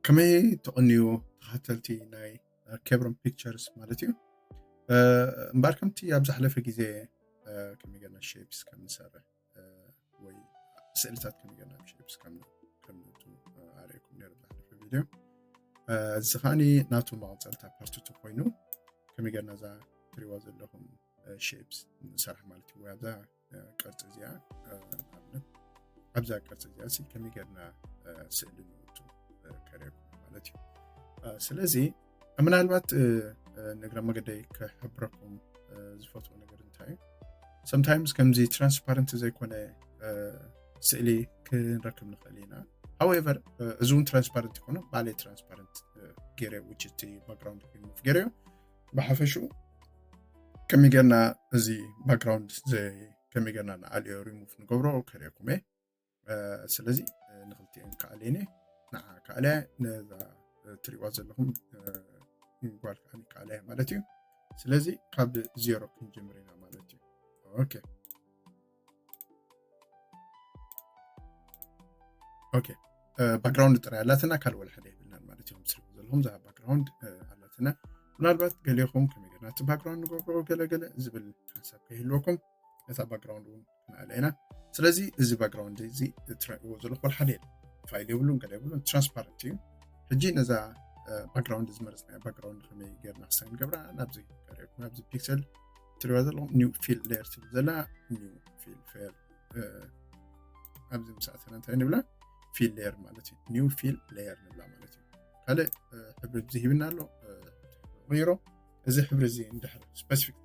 ከመይ ትቕንዩ ተኸተልቲ ናይ ኬብሮን ፒክቸርስ ማለት እዩ። እምበኣር ከምቲ ኣብ ዝሓለፈ ግዜ ከመይ ጌርና ሼፕስ ከም ንሰርሕ ወይ ስእልታት ከመይ ጌርና ሼፕስ ከም ኣርእየኩም ነይረ ዝሓለፈ ቪድዮ። እዚ ከዓኒ ናቱ መቐፀልታ ፓርት ቱ ኮይኑ ከመይ ጌርና እዛ ትሪዋ ዘለኹም ሼፕስ ንሰርሕ ማለት እዩ። ወይ ኣብዛ ቅርፂ እዚኣ ኣብዛ ቅርፂ እዚኣ ሲ ከመይ ጌርና ስእሊ ንወቱ ከርእየኩም ማለት እዩ። ስለዚ ምናልባት ንእግረ መገደይ ክሕብረኩም ዝፈትዎ ነገር እንታይ እዩ፣ sometimes ከምዚ ትራንስፓረንት ዘይኮነ ስእሊ ክንረክብ ንኽእል ኢና። However እዚ እውን ትራንስፓረንት ይኮነ ባዕለይ ትራንስፓረንት ገይረ ውጭ እቲ ባክግራውንድ ሪሙቭ ገይረዮ። ብሓፈሽኡ ከመይ ጌርና እዚ ባክግራውንድ ከመይ ጌርና ንኣልዮ ሪሙቭ ንገብሮ ከርእየኩም እየ። ስለዚ ንክልቲኤን ከኣልየን እየ። ንዓ ከኣልያ ነዛ ትሪእዋ ዘለኹም ጓል ከዓ ከኣልያ ማለት እዩ። ስለዚ ካብ ዜሮ ክንጅምር ኢና ማለት እዩ። ኦኬ ኦኬ ባክግራውንድ ጥራይ ኣላትና ካልእ ወላ ሓደ የብልናን ማለት እዮም። ስልኩ ዘለኹም እዛ ባክግራውንድ ኣላትና። ምናልባት ገሊኹም ከመይ ጌርና እቲ ባክግራውንድ ንገብሮ ገለ ገለ ዝብል ሓሳብ ከይህልወኩም ነታ ባክግራውንድ እውን ክንኣለ ኢና። ስለዚ እዚ ባክግራውንድ እዚ እትረእዎ ዘለኹ ወላ ሓደ የለን። ፋይል የብሉን ገለ የብሉን ትራንስፓረንት እዩ። ሕጂ ነዛ ባክግራውንድ ዝመረፅናያ ባክግራውንድ ከመይ ጌርና ክሰን ገብራ ናብዚ ናብዚ ፒክሰል ትሪዋ ዘለኹም ኒው ፊል ሌየር ትብል ዘላ ኒው ፊል ፌር ኣብዚ ምስ ኣተና እንታይ ንብላ ፊል ሌየር ማለት እዩ። ኒው ፊል ሌየር ንብላ ማለት እዩ። ካልእ ሕብሪ እዚ ሂብና ኣሎ ይሮ እዚ ሕብሪ እዚ እንድሕር ስፐሲፊክ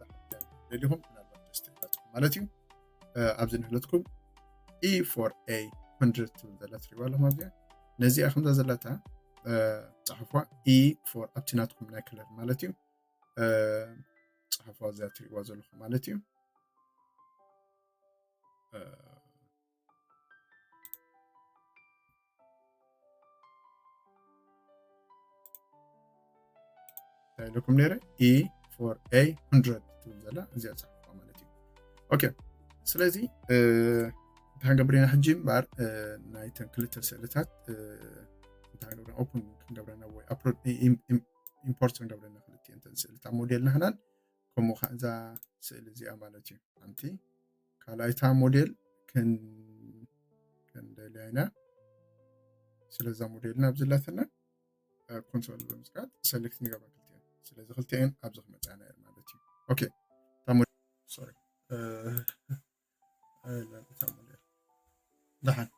ደሊኹም ምናልባት ደስ ትብላትኩም ማለት እዩ። ኣብዚ ንሕለትኩም E for A hundred ትብል ዘላ ትሪዋ ኣለኹም ኣብዚኣ ነዚኣ ከምዛ ዘላታ ፃሕፏ E for ኣብቲ ናትኩም ናይ ከለር ማለት እዩ። ፃሕፏ እዚኣ ትሪእዋ ዘለኹም ማለት እዩ። እንታይ ኢለኩም ነይረ? E for A hundred ትብል ዘላ እዚኣ ፃሕፏ ማለት እዩ። ኦኬ ስለዚ እንታይ ክንገብር ኢና ሕጂ እምበኣር ናይተን ክልተ ስእልታት እንታይ ክንገብረና ኦፕን ክንገብረና ወይ ኣፕሎድ ኢምፖርት ክንገብረና ክልቲኤን እተን ስእልታት ሞዴል ናህናን ከምኡ ከዓ እዛ ስእሊ እዚኣ ማለት እዩ። ሓንቲ ካልኣይታ ሞዴል ክንደልያ ኢና። ስለዛ ሞዴልና ኣብዚ ላትና ኮንሶል ብምስካት ሰሌክት ንገብራ ክልቲኤን። ስለዚ ክልቲኤን ኣብዚ ክመፃና እየን ማለት እዩ። ኦኬ እታ ሞዴል ሶሪ እታ ሞዴል ደሓን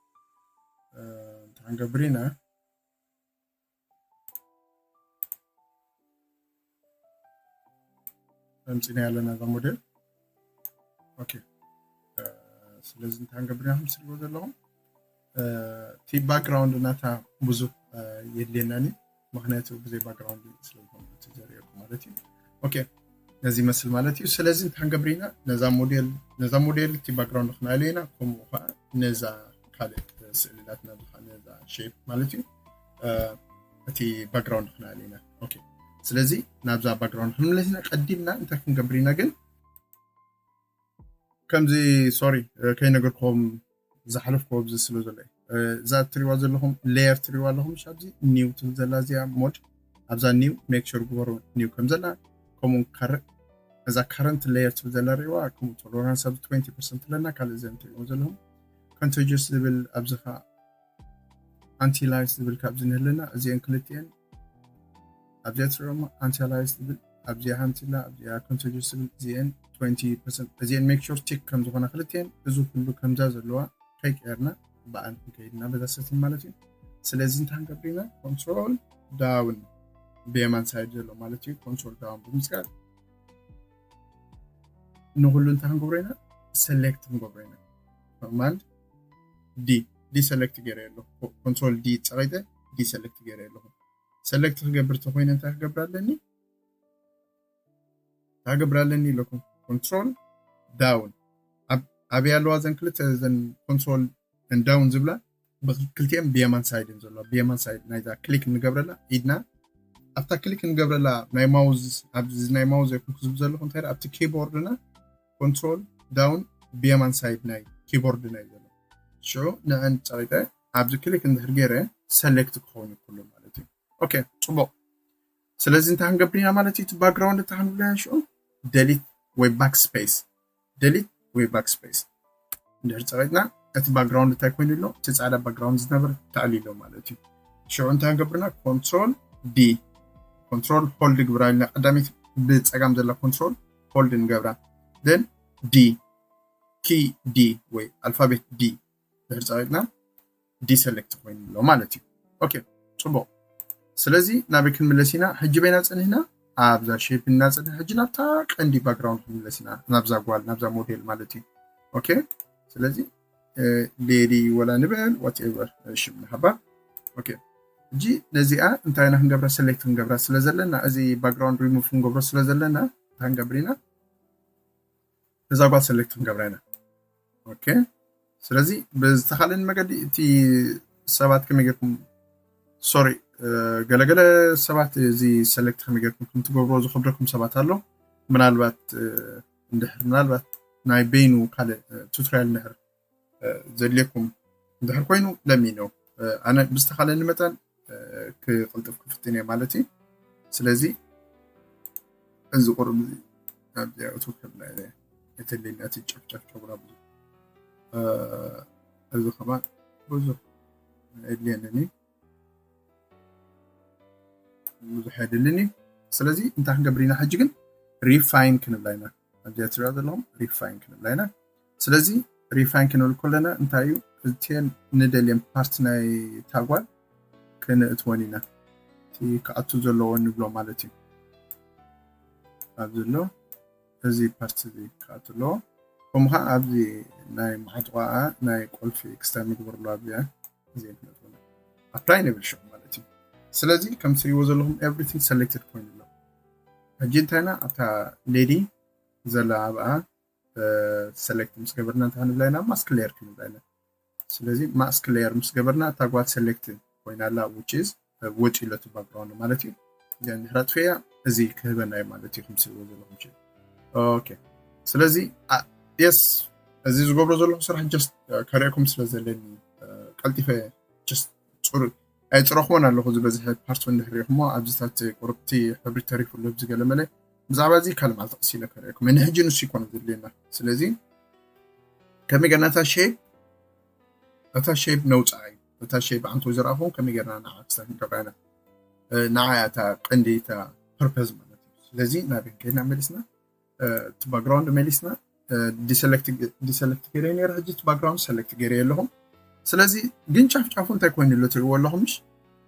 እንታይ ክንገብር ኢና ኣምፂና ያለና እዛ ሞዴል ኦኬ። ስለዚ እንታይ ክንገብር ኢና ከም ትሪእዎ ዘለኹም እቲ ባክግራውንድ ናታ ብዙ የድልየናኒ ምክንያቱ ብዘይ ባክግራውንድ ስለዝኾነ እቲ ዘርእየኩም ማለት እዩ። ኦኬ ነዚ ይመስል ማለት እዩ። ስለዚ እንታይ ክንገብር ኢና ነዛ ሞዴል ነዛ ሞዴል እቲ ባክግራውንድ ክነኣልዮ ኢና ከምኡ ከዓ ነዛ ካልእ ስእልታት ነዚ ከዓ ነዛ ሼፕ ማለት እዩ እቲ ባክግራውንድ ክነኣልዮ ኢና። ኦኬ ስለዚ ናብዛ ባክግራውንድ ክንምለስ ኢና። ቀዲምና እንታይ ክንገብር ኢና ግን ከምዚ ሶሪ ከይነገርኩም ዝሓለፍኩ ኣብዚ ስለ ዘሎ እዩ። እዛ ትሪዋ ዘለኹም ሌየር ትሪዋ ኣለኹም ሽ ኣብዚ ኒው ትብል ዘላ እዚኣ ሞድ ኣብዛ ኒው ሜክ ሹር ግበሩ ኒው ከም ዘላ ከምኡ እዛ ከረንት ሌየር ትብል ዘላ ሪዋ ከምኡ ቶሎራንስ ኣብዚ ትወንቲ ፐርሰንት ኣለና ካልእ ዘን ትሪእዎ ዘለኹም ኮንተጅስ ዝብል ኣብዚ ከዓ ኣንቲ ላይስ ዝብል ካብዚ ንህለና እዚአን ክልቲአን ኣብዚኣ ትሪእሞ ኣንቲ ላይስ ዝብል ኣብዚኣ ሓንቲ ላ ኣብዚኣ ኮንተጅስ ዝብል እዚአን ትወንቲ ፐርሰንት እዚአን ሜክ ሹር ቲክ ከም ዝኾና ክልቲአን እዚ ኩሉ ከምዛ ዘለዋ ከይቀየርና ብኣን ክንከይድና በዛ ሰቲን ማለት እዩ። ስለዚ እንታይ ክንገብር ኢና ኮንትሮል ዳውን ብየማን ሳይድ ዘሎ ማለት እዩ ኮንትሮል ዳውን ብምስጋር ንኩሉ እንታይ ክንገብሮ ኢና ሰሌክት ክንገብሮ ኢና። ኮማንድ ዲ ዲ ሰሌክት ገይረ ኣለኹ ኮንትሮል ዲ ፀቂጠ ዲ ሰሌክት ገይረ ኣለኹ። ሰሌክት ክገብር ተኮይነ እንታይ ክገብር ኣለኒ እንታይ ክገብር ኣለኒ ኢለኩም ኮንትሮል ዳውን ኣብያ ኣለዋ ዘን ክልተ ዘን ኮንትሮል ዳውን ዝብላ ክልቲኤን ብየማን ሳይድ እን ዘሎ ብየማን ሳይድ ናይዛ ክሊክ ንገብረላ ኢድና ኣብታ ክሊክ ንገብረላ ናይ ማውዝ ኣብዚ ናይ ማውዝ ኣይኮንኩ ዝብል ዘለኹ እንታይ ኣብቲ ኪቦርድና ኮንትሮል ዳውን ብየማን ሳይድ ናይ ኪቦርድና እዩ ዘሎ። ሽዑ ንዕን ፀቂጠ ኣብዚ ክሊክ እንድሕር ገይረ ሰሌክት ክኸውን ይክሉ ማለት እዩ። ኦኬ፣ ፅቡቕ። ስለዚ እንታይ ክንገብር ኢና ማለት እዩ? እቲ ባክግራውንድ እንታይ ክንብሎ ኢና ሽዑ? ደሊት ወይ ባክስፔስ፣ ደሊት ወይ ባክስፔስ። እንድሕር ፀቒጥና እቲ ባክግራውንድ እንታይ ኮይኑ ኣሎ? እቲ ፃዕዳ ባክግራውንድ ዝነበረ ተዕሊሎ ማለት እዩ። ሽዑ እንታይ ክንገብርና? ኮንትሮል ዲ፣ ኮንትሮል ሆልድ ግብራ ኢልና፣ ቀዳሚት ብፀጋም ዘላ ኮንትሮል ሆልድ ንገብራ። ን ዲ፣ ኪ ዲ ወይ ኣልፋቤት ዲ ድሕር ፀቒጥና ዲሰሌክት ኮይኑ ኣሎ ማለት እዩ። ኦኬ፣ ፅቡቕ። ስለዚ ናበይ ክንምለስ ኢና? ሕጂ በይና ፀኒሕና ኣብዛ ሼፕ እናፀንሕ፣ ሕጂ ናብታ ቀንዲ ባክግራውንድ ክንምለስ ኢና፣ ናብዛ ጓል፣ ናብዛ ሞዴል ማለት እዩ። ኦኬ፣ ስለዚ ሌዲ ወላ ንበል ዋትኤቨር ሽም ንሃባ። ኦኬ፣ ሕጂ ነዚኣ እንታይ ኢና ክንገብራ? ሰሌክት ክንገብራ ስለ ዘለና፣ እዚ ባክግራውንድ ሪሙቭ ክንገብሮ ስለ ዘለና እንታይ ክንገብር ኢና? እዛ ጓል ሰሌክት ክንገብራ ኢና። ኦኬ፣ ስለዚ ብዝተኻለኒ መገዲ እቲ ሰባት ከመይ ጌርኩም፣ ሶሪ፣ ገለገለ ሰባት እዚ ሰሌክት ከመይ ጌርኩም ከምትገብርዎ ዝኸብደኩም ሰባት ኣሎ። ምናልባት እንድሕር ምናልባት ናይ በይኑ ካልእ ቱቶሪያል እንድሕር ዘድልየኩም እንድሕር ኮይኑ ለሚኖ፣ ኣነ ብዝተኻለኒ መጠን ክቕልጥፍ ክፍትን እየ ማለት እዩ። ስለዚ እዚ ቁሩብ እዚ ኣብዚኣ እቱ ክብላ እየ። እቲ ሊን እቲ ጨፍጨፍ ጨጉራ ብዙሕ እዚ ከማን ብዙሕ የድልየንን እዩ። ብዙሕ የድልን እዩ። ስለዚ እንታይ ክንገብር ኢና ሕጂ ግን? ሪፋይን ክንብላ ኢና። ኣብዚኣ ትሪኣ ዘለኹም ሪፋይን ክንብላ ኢና። ስለዚ ሪፋይን ክንብል ከለና እንታይ እዩ? እተን ንደልየን ፓርት ናይ ታጓል ክንእትወን ኢና። እቲ ክኣቱ ዘለዎ ንብሎ ማለት እዩ። ኣብዚ ኣሎ፣ እዚ ፓርት እዚ ክኣቱ ኣለዎ። ከምኡ ከዓ ኣብዚ ናይ ማዕጥቋኣ ናይ ቁልፊ ክስታይ ምግበር ኣሎ። ኣብዚኣ እዚ ክንእትወን ኣፕላይ ንብል ሽዑ ማለት እዩ። ስለዚ ከም ትሪእዎ ዘለኹም ኤቭሪቲንግ ሰሌክትድ ኮይኑ ኣሎ። ሕጂ እንታይና ኣብታ ሌዲ ዘላ ኣብኣ ሰሌክት ምስ ገበርና እንታይ ክንብላ ኢና? ማስክ ሌየር ክንብላ ኢና። ስለዚ ማስክ ሌየር ምስ ገበርና እታ ጓል ሰሌክት ኮይና ኣላ፣ which is ወፂ ኣሎ እቲ ባክግራውንድ ማለት እዩ። እዚኣ እንድሕር ኣጥፍያ እዚ ክህበና እዩ ማለት እዩ። ከም ትሪእዎ ዘለኹም ሽዑ። ኦኬ፣ ስለዚ የስ፣ እዚ ዝገብሮ ዘለኹ ስራሕ ጀስት ከርእየኩም ስለ ዘለኒ ቀልጢፈ ጀስት ፅሩ ኣይፅረኽዎን ኣለኹ። ዝበዝሐ ፓርት እንድሕር ሪኢኹሞ ኣብዚታት ቁርብቲ ሕብሪ ተሪፉ ኣሎ ኣብዚ ገለመለ። ብዛዕባ እዚ ካልእ መዓልቲ ቀስ ኢለ ከርእየኩም። ንሕጂ ንሱ ይኮነ ዘድልየና። ስለዚ ከመይ ገና እታ ሼፕ፣ እታ ሼፕ ነውፅኣ እዩ። እታ ሼፕ ዓንቶ ዝረኣኹም ከመይ ገርና ንዓ ክሳብ ንረኽባ ኢና። ንዓ እያ እታ ቀንዲ እታ ፐርፐዝ ማለት እዩ። ስለዚ ናበይ ከይድና መሊስና እቲ ባክግራውንድ መሊስና ዲሰሌክት ገይረ ነይረ። ሕጂ እቲ ባክግራውንድ ሰሌክት ገይረ ኣለኹም። ስለዚ ግን ጫፍ ጫፉ እንታይ ኮይኑ ኣሎ ትሪእዎ ኣለኹም? ምሽ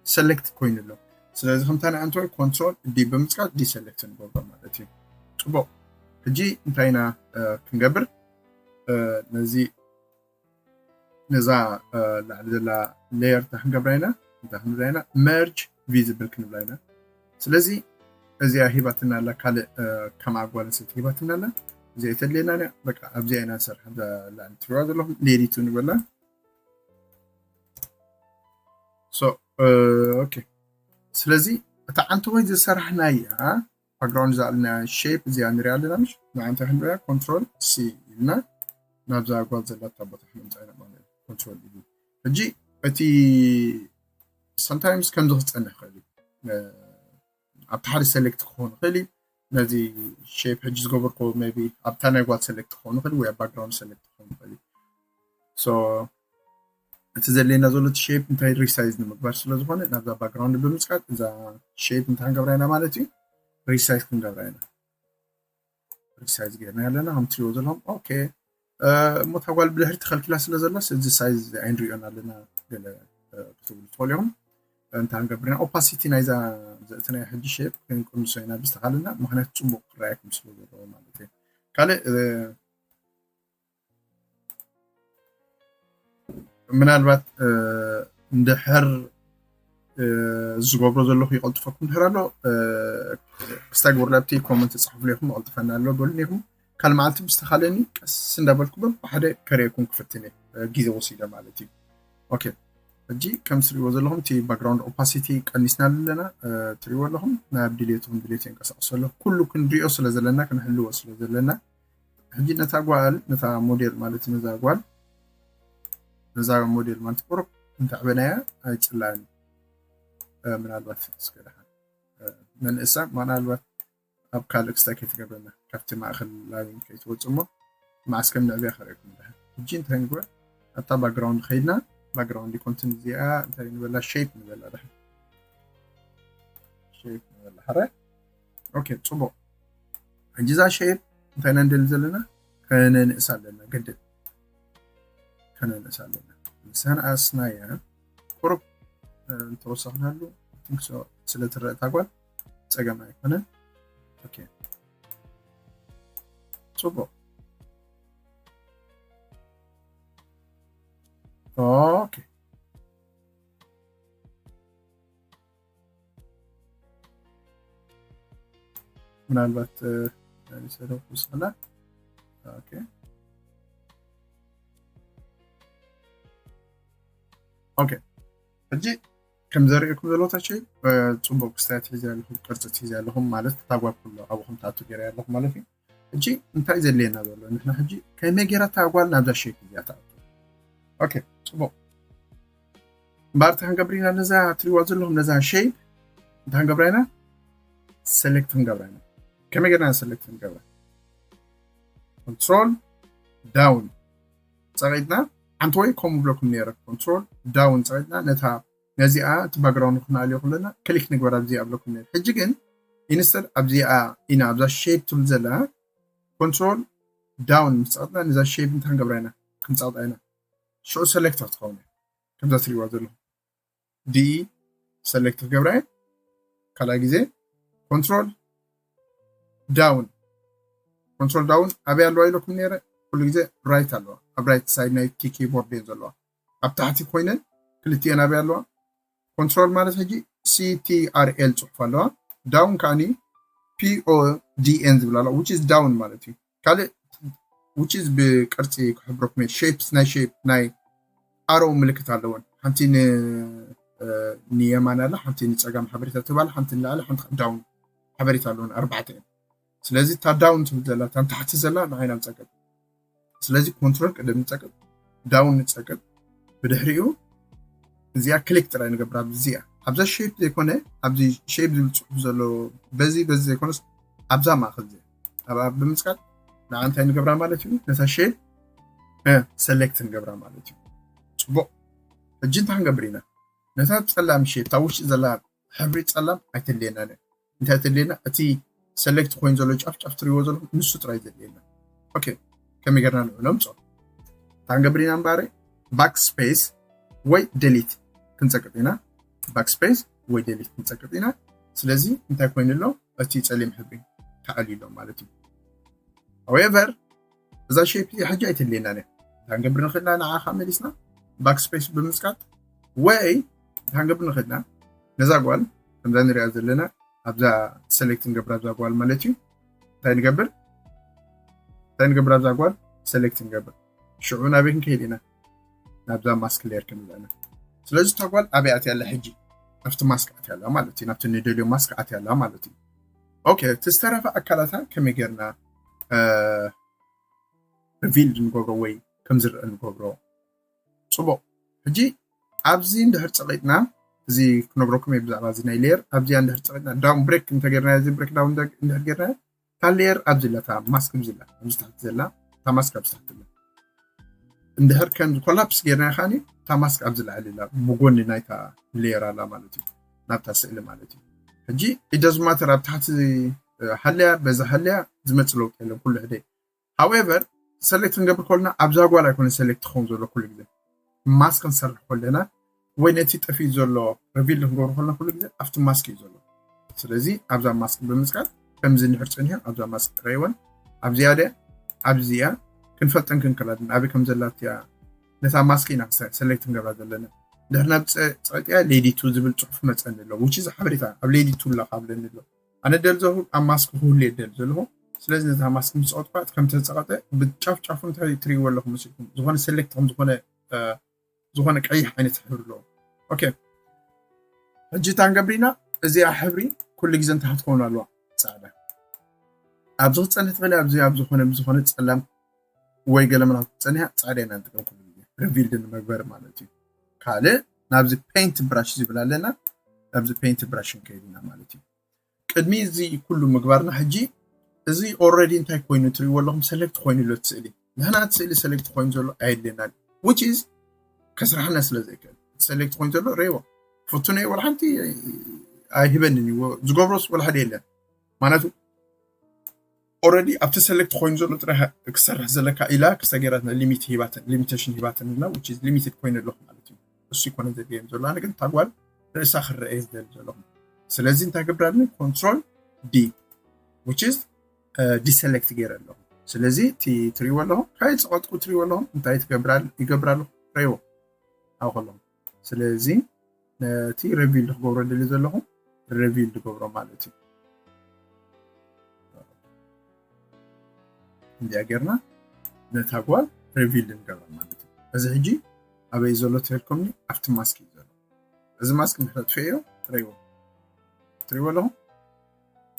ሰሌክት ኮይኑ ኣሎ። ስለዚ ከምታ ንዓንቶ ኮንትሮል ዲ ብምፅቃጥ ዲሰሌክት ንገብሮ ማለት እዩ። ፅቡቕ። ሕጂ እንታይ ኢና ክንገብር? ነዚ ነዛ ላዕሊ ዘላ ሌየር እንታይ ክንገብራ ኢና? እንታይ ክንብላ ኢና? መርጅ ቪዚብል ክንብላ ኢና። ስለዚ እዚኣ ሂባትና ኣላ፣ ካልእ ከም ኣጓል ኣንስተይቲ ሂባትና ኣላ። እዚኣ የተድልየና እያ። በቃ ኣብዚኣ ኢና ንሰርሕ። እዛ ላዕሊ ትሪእዋ ዘለኹም ሌዲቱ ንበላ። ሶ ኦኬ። ስለዚ እታ ዓንተወይ ዝሰራሕናያ ባክግራውንድ ዝኣልና ሼፕ እዚኣ ንሪኣ ኣለና። ምሽ ንዓ እንታይ ክንብላ? ኮንትሮል ሲ ኢልና ናብዛ ጓል ዘላታ ቦታ ክንምፃ ኢና ማለት እዩ። ኮንትሮል ኢ። ሕጂ እቲ ሰምታይምስ ከምዚ ክፀንሕ ይኽእል እዩ። ኣብቲ ሓደ ሰሌክት ክኸውን ይኽእል እዩ። ነዚ ሼፕ ሕጂ ዝገበርኮ ሜይ ቢ ኣብታ ናይ ጓል ሰሌክት ክኸውን ይኽእል ወይ ኣብ ባክግራውንድ ሰሌክት ክኸውን ይኽእል እዩ። ሶ እቲ ዘድልየና ዘሎ እቲ ሼፕ እንታይ ሪሳይዝ ንምግባር ስለ ዝኾነ ናብዛ ባክግራውንድ ብምፅቃጥ እዛ ሼፕ እንታይ ክንገብራ ኢና ማለት እዩ? ሪሳይዝ ክንገብራ ኢና። ሪሳይዝ ገይርና ኣለና ከም ትሪእዎ ዘለኹም። ኦኬ፣ እሞ እታ ጓል ብድሕሪ ተኸልኪላ ስለ ዘላስ እዚ ሳይዝ ኣይንሪኦን ኣለና ገለ ክትብሉ ትኽእሉ ኢኹም። እንታይ ክንገብር ኢና? ኦፓሲቲ ናይዛ ዘእተናዮ ሕጂ ሼፕ ክንቅንሶ ኢና ብዝተኻለና፣ ምኽንያቱ ፅቡቕ ክረኣየኩም ስለ ዘለዎ ማለት እዩ። ካልእ ምናልባት እንድሕር ዝገብሮ ዘለኹ ይቐልጥፈኩም እንድሕር ኣሎ ክስታይ ግበሩ፣ ኣብቲ ኮመንት ፃሕፉለይ ኢኹም፣ ይቐልጥፈና ኣሎ በሉኒ ኢኹም። ካልእ መዓልቲ ብዝተኻለኒ ቀስ እንዳበልኩ በብሓደ ከርእየኩም ክፍትን እየ፣ ግዜ ወሲደ ማለት እዩ። ኦኬ፣ ሕጂ ከም ትሪእዎ ዘለኹም እቲ ባክግራውንድ ኦፓሲቲ ቀኒስና ኣለና። ትሪእዎ ኣለኹም፣ ናብ ድሌትኩም ድሌት የንቀሳቕሶ ኣለኹ። ኩሉ ክንሪኦ ስለ ዘለና፣ ክንሕልዎ ስለ ዘለና፣ ሕጂ ነታ ጓል፣ ነታ ሞዴል ማለት ነዛ ጓል፣ ነዛ ሞዴል ማለት ቁሩብ እንተዕበናያ ኣይፅላእን። ምናልባት እስከ ደሓን ነንእሳ ምናልባት ኣብ ካልእ ክስታይ ከይትገብረና ካብቲ ማእከል ላይን ከይትወፁ እሞ መዓስከም ንዕብያ ከርእኩም ድሓን ሕጂ እንታይ ንግበር ኣብታ ባክግራውንድ ከይድና ባክግራውንድ ኮንትን እዚኣ እንታይ ንበላ ሼፕ ንበላ ድሓን ሼፕ ንበላ ሕረ ኦኬ ፅቡቅ ሕጂ እዛ ሼፕ እንታይ ኢና ንደሊ ዘለና ከነንእሳ ኣለና ግድን ከነንእሳ ኣለና ንሳን ኣስናያ ቁሩብ እንተወሰኽናሉ ስለትረአ እታ ጓል ፀገም ኣይኮነን ፅቡቅ ኦኬ ምናልባት ሰደኩ ስላ ኦኬ ሕጂ ከም ዘርእኩም ዘሎ ታሸይ ፅቡቅ ክስታያት ሒዘ ኣለኹም ቅርፂ ሒዘ ኣለኹም ማለት ታጓብ ኩሎ ኣብኹም ትኣቱ ገይረ ኣለኹም ማለት እዩ ሕጂ እንታይ ዘድልየና ዘሎ ንሕና ሕጂ ከመይ ገይራ እታ ጓል ናብዛ ሸይፕ እዚኣ ትኣቱ ኦኬ ፅቡቅ እምበኣር እንታይ ክንገብር ኢና ነዛ ትሪዋ ዘለኹም ነዛ ሸይፕ እንታይ ክንገብራ ኢና ሰሌክት ክንገብራ ኢና ከመይ ገርና ሰሌክት ክንገብራ ኮንትሮል ዳውን ፀቂጥና ሓንቲ ወይ ከምኡ ብለኩም ነረ ኮንትሮል ዳውን ፀቂጥና ነታ ነዚኣ እቲ ባክግራውንድ ክንኣልዮ ከለና ክሊክ ንግበር ኣብዚኣ ብለኩም ነረ ሕጂ ግን ኢንስተድ ኣብዚኣ ኢና ኣብዛ ሼፕ ትብል ዘላ ኮንትሮል ዳውን ምስ ፀቂጥና ነዛ ሼፕ እንታይ ክንገብራ ኢና ክንፀቅጣ ኢና ሽዑ ሰሌክት ክትኸውን እያ ከምዛ ትሪዋ ዘለኹም ዲኢ ሰሌክት ክገብራ እየ ካልኣይ ግዜ ኮንትሮል ዳውን ኮንትሮል ዳውን ኣበይ ኣለዋ ኢለኩም ነረ ኩሉ ግዜ ራይት ኣለዋ ኣብ ራይት ሳይድ ናይ ኪቦርድ እየን ዘለዋ ኣብ ታሕቲ ኮይነን ክልቲኤን ኣበይ ኣለዋ ኮንትሮል ማለት ሕጂ ሲቲኣርኤል ፅሑፍ ኣለዋ ዳውን ከዓኒ ፒኦዲኤን ዝብል ኣለዋ which is down ማለት እዩ ካልእ which is ብቅርፂ ክሕብረኩም እየ shapes ናይ shape ናይ ኣሮ ምልክት ኣለወን ሓንቲ ንየማን ኣላ ሓንቲ ንፀጋም ሓበሬታ ትባል ሓንቲ ንላዕሊ ሓንቲ ዳውን ሓበሬታ ኣለወን ኣርባዕተ እየን ስለዚ እታ ዳውን ትብል ዘላ እታ ንታሕቲ ዘላ ንዓይና ንፀቅጥ ስለዚ ኮንትሮል ቅድም ንፀቅጥ ዳውን ንፀቅጥ ብድሕሪኡ እዚኣ ክሊክ ጥራይ ንገብራ እዚኣ ኣብዛ ሼፕ ዘይኮነ ኣብዚ ሼፕ ዝብል ፅሑፍ ዘሎ በዚ በዚ ዘይኮነስ ኣብዛ ማእከል እዚኣ ኣብኣ ብምፅቃጥ ንዓ እንታይ ንገብራ ማለት እዩ ነታ ሼፕ ሰሌክት ንገብራ ማለት እዩ ፅቡቅ ሕጂ እንታይ ክንገብር ኢና ነታ ፀላም ሼፕ እታ ውሽጢ ዘላ ሕብሪ ፀላም ኣይተድልየናን እያ እንታይ ተድልየና እቲ ሰሌክት ኮይኑ ዘሎ ጫፍ ጫፍ ትሪዎ ዘለኹም ንሱ ጥራይ ዘድልየና ኦኬ ከመይ ገርና ንዑ ነምፅኦ እንታይ ክንገብር ኢና እምበኣረ ባክ ስፔስ ወይ ደሊት ክንፀቅጥ ኢና ባክ ስፔስ ወይ ደሊት ክንፀቅጥ ኢና ስለዚ እንታይ ኮይኑ ኣሎ እቲ ፀሊም ሕብሪ ተኣልዩ ኣሎ ማለት እዩ however እዛ ሼፕ እዚኣ ሕጂ ኣይተድልየናን እያ እንታይ ክንገብር ንኽእልና ንዓኻ መሊስና ባክ ስፔስ ብምፅቃጥ ወይ እንታይ ክንገብር ንኽእልና ነዛ ጓል ከምዛ ንሪኣ ዘለና ኣብዛ ሰሌክት ንገብር ኣብዛ ጓል ማለት እዩ እንታይ ንገብር እንታይ ንገብር ኣብዛ ጓል ሰሌክት ንገብር ሽዑ ናበይ ክንከይድ ኢና ናብዛ ማስክ ሌየር ክንብለና ስለዚ እታ ጓል ኣበይ ኣትያ ኣላ ሕጂ ኣብቲ ማስክ ኣትያ ኣላ ማለት እዩ ናብቲ ንደልዮ ማስክ ኣትያ ኣላ ማለት እዩ ኦኬ እቲ ዝተረፈ ኣካላታ ከመይ ጌርና ሪቪልድ ንገብሮ ወይ ከም ዝረአ ንገብሮ ፅቡቅ ሕጂ ኣብዚ እንድሕር ፀቂጥና እዚ ክነግረኩም እየ ብዛዕባ እዚ ናይ ሌየር ኣብዚኣ እንድሕር ፀቂጥና ዳውን ብሬክ እንተገርና እዚ ብሬክ ዳውን እንድሕር ገርና እታ ሌየር ኣብዚ ላ እታ ማስክ ኣብዚ ላ ኣብዚ ታሕቲ ዘላ እታ ማስክ ኣብዚ ታሕቲ ላ እንድሕር ከም ኮላፕስ ጌርና ከዓኒ እታ ማስክ ኣብዚ ላዕሊ ላ ብጎኒ ናይታ ሌየር ኣላ ማለት እዩ ናብታ ስእሊ ማለት እዩ ሕጂ ኢደዝማተር ኣብ ታሕቲ ሃልያ በዛ ሃልያ ዝመፅ ለውጢ የለን ኩሉ ሕደይ however ሰሌክት ክንገብር ከለና ኣብዛ ጓል ኣይኮነ ሰሌክት ክኸውን ዘሎ ኩሉ ግዜ ማስክ ክንሰርሕ ከለና ወይ ነቲ ጠፊኡ ዘሎ ሪቪል ክንገብሮ ከለና ኩሉ ግዜ ኣብቲ ማስክ እዩ ዘሎ ስለዚ ኣብዛ ማስክ ብምፅቃጥ ከምዚ እንድሕር ፀኒሑ ኣብዛ ማስክ ጥራይወን ኣብዚኣ ድያ ኣብዚኣ ክንፈልጠን ክንክላለን ኣበይ ከም ዘላትያ ነታ ማስክ ኢና ሰሌክት ንገብራ ዘለና ድሕር ናብ ፀጥያ ሌዲቱ ዝብል ፅሑፍ መፀኒ ኣሎ ውጭ ሓበሬታ ኣብ ሌዲቱ ኣለካ ብለኒ ኣሎ ኣነ ደል ዘለኹ ኣብ ማስክ ክህሉ እየ ደል ዘለኹ ስለዚ ነታ ማስክ ምስ ፀቀጥኳ ከም ተፀቀጠ ብጫፍ ጫፉ እንታይ ትሪእዎ ኣለኹም መሲልኩም ዝኾነ ሰሌክት ከም ዝኾነ ዝኾነ ቀይሕ ዓይነት ሕብሪ ኣለዎ ኦኬ ሕጂ እታ ንገብር ኢና እዚኣ ሕብሪ ኩሉ ግዜ እንታይ ክትከውን ኣለዋ ፃዕዳ ኣብዚ ክትፀንሕ ትኽእል ኣብዚ ኣብ ዝኾነ ብዝኾነ ፀላም ወይ ገለ ምናት ክትፀኒሓ ፃዕዳ ኢና ንጥቀም ኩሉ ግዜ ሪቪልድ ንመግበር ማለት እዩ ካልእ ናብዚ ፔንት ብራሽ ዝብል ኣለና ኣብዚ paint brush ንከይድ ኢና ማለት እዩ። ቅድሚ እዚ ኩሉ ምግባርና ሕጂ እዚ already እንታይ ኮይኑ ትሪእዎ ኣለኹም? Select ኮይኑ ኣሎ እቲ ስእሊ። ንሕና እቲ ስእሊ select ኮይኑ ዘሎ ኣየድልየናን፣ which is ከስራሕና ስለ ዘይክእል። Select ኮይኑ ዘሎ ረይዎ ፍቱነ ወላ ሓንቲ ኣይህበንን እዩ፣ ዝገብሮስ ወላ ሓደ የለን። ማለቱ already ኣብቲ select ኮይኑ ዘሎ ጥራሕ ክሰርሕ ዘለካ ኢላ ክስታ ገይራትና፣ limit ሂባትን፣ limitation ሂባትን እና which is limited ኮይኑ ኣለኹ ማለት እዩ። እሱ ይኮነ ዘድልየን ዘሎ፣ ኣነ ግን ታጓል ርእሳ ክረአ ዝደሊ ዘለኹ። ስለዚ እንታይ ገብራልኒ? Control D, which is deselect ገይረ ኣለኹ። ስለዚ እቲ ትሪእዎ ኣለኹም፣ ካይ ዝቐጥቁ ትሪእዎ ኣለኹም፣ እንታይ ትገብራል ይገብራሉ? ረይዎ ኣብ ከለኹም። ስለዚ ነቲ reveal ክገብሮ ደሊ ዘለኹም reveal ዝገብሮ ማለት እዩ። እንዲያ ጌርና ነታ ጓል reveal ንገብራ ማለት እዩ። እዚ ሕጂ ኣበይ ዘሎ ትህልኩምኒ? ኣብቲ mask እዩ ዘሎ። እዚ mask ንክነጥፍዮ ትሪእዎ ትሪእዎ ኣለኹም፣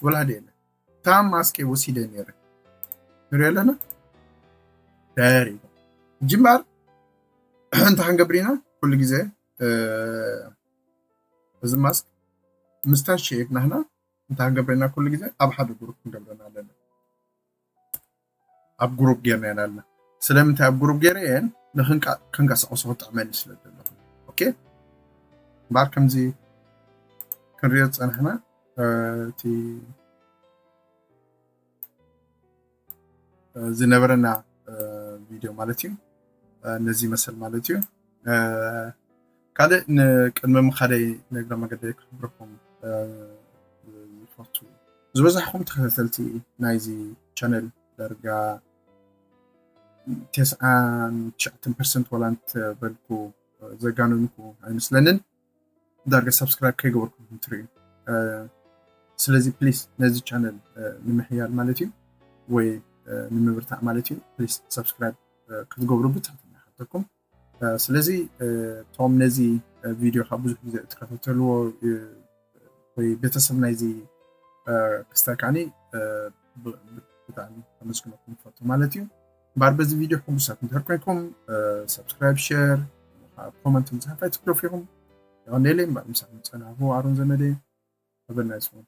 ወላ ሓደ የለን። እታ mask ወሲደ ነይረ ንሪኦ ኣለና። ደሪ ጅምባር እንተ ክንገብር ኢና ኩሉ ግዜ እዚ mask ምስታ ሸይድ ናህና እንተ ክንገብር ኢና ኩሉ ግዜ ኣብ ሓደ group ክንገብረና ኣለና። ኣብ group ጌርና ኢና ኣለና። ስለምንታይ ኣብ group ጌረ እየን ንክንቀሳቀሶ ክጥዕመኒ ስለ ዘለኹ። ኦኬ እምበኣር ከምዚ ክንሪኦ ዝፀናሕና እቲ ዝነበረና ቪድዮ ማለት እዩ። ነዚ ይመስል ማለት እዩ። ካልእ ንቅድሚ ምኻደይ ንእግረ መገደይ ክሕብረኩም ዝፈቱ ዝበዛሕኩም ተኸታተልቲ ናይዚ ቻነል ዳርጋ ተስዓን ትሽዓተን ፐርሰንት ዋላ እንተበልኩ ዘጋነንኩ ኣይመስለንን። ዳርጋ subscribe ከይገበርኩም ትርእዩ። ስለዚ please ነዚ ቻነል ንምሕያል ማለት እዩ ወይ ንምብርታዕ ማለት እዩ please subscribe ክትገብሩ ብትሕትና ይሓተኩም። ስለዚ እቶም ነዚ ቪድዮ ካብ ብዙሕ ግዜ እትከታተልዎ ወይ ቤተሰብ ናይዚ ክስታይ ከዓኒ ብጣዕሚ ከመስግነኩም ይፈቱ ማለት እዩ። እምበኣር በዚ ቪድዮ ሕጉሳት እንድሕር ኮይንኩም subscribe፣ share፣ comment ምፅሓፍ ኣይትግደፉ ኢኹም። የቐንየለይ እምበኣር ምሳኹም ዝፀናሕኩ ኣሮን ዘመደ። Have a nice one.